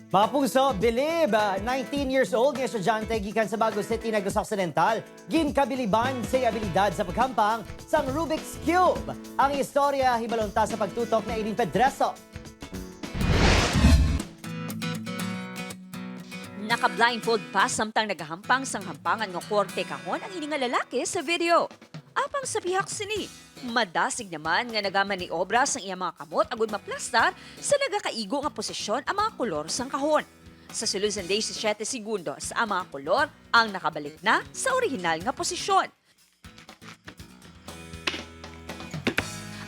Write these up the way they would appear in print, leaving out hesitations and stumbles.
Mga puso, bilib, 19 years old nga estudyante gikan sa Bago City, Negros Occidental, ginkabiliban sa iyang abilidad sa paghampang sang Rubik's Cube. Ang istorya hibalon ta sa pagtutok na Eileen Pedreso. Naka-blindfold pa samtang nagahampang sang hampangan nga korte kahon ang ini nga lalaki sa video. Apang sa pihak sini, madasig naman nga nagamaniobra sang iyang mga kamot agud maplastar sa nagakaigo nga posisyon ang mga kolor sang kahon. Sa sulod sa 17 segundos, ang mga kolor ang nakabalik na sa orihinal nga posisyon.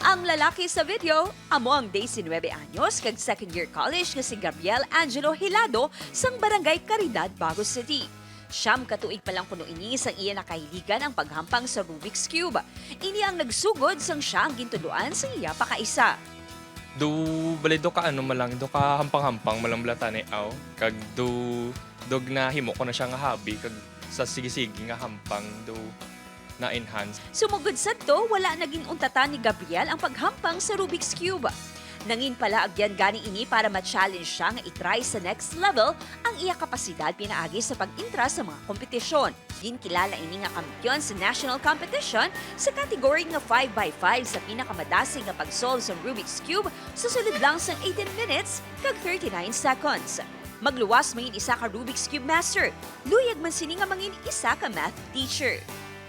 Ang lalaki sa video, amo ang 19 anyos kag second year college nga si Gabriel Angelo Hilado sang Barangay Caridad, Bago City. 9 ka tuig pa lang kuno ini sang iya nakahiligan ang paghampang sa Rubik's Cube. Ini ang nagsugod sang siya ang gintuduan sang iya pakaisa. Do bali do ka ano malang do ka hampang-hampang malang bala tani aw kag do dog na himo ko na siya nga hobby kag sa sige-sige nga hampang do na enhance. Sumugod sadto, wala naging untatan ni Gabriel ang paghampang sa Rubik's Cube. Nangin pala agyan gani ini para ma-challenge siya nga itry sa next level ang iya kapasidad pinaagi sa pag-intra sa mga kompetisyon. Ginkilala ini nga kampiyon sa national competition sa category nga 5x5 sa pinakamadasig nga pag-solve sa Rubik's Cube sa sulod lang sang 18 minutes kag 39 seconds. Magluwas mangin isa ka Rubik's Cube master, luyag man sini nga mangin isa ka math teacher.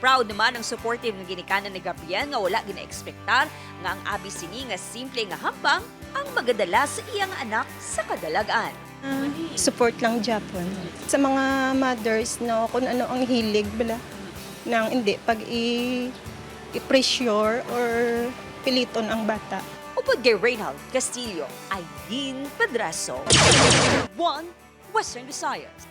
Proud naman ang supportive nga ginikanan ni Gabriel nga wala gina-ekspektar nga ang abi sini nga simple nga hampang ang magadala sa iyang anak sa kadalagan. Support lang Japon. Sa mga mothers, no, kung ano ang hilig bala, nang hindi pag i-pressure or piliton ang bata. Upod kay Reynald Castillo, Eileen Pedraso. 1 Western Visayas.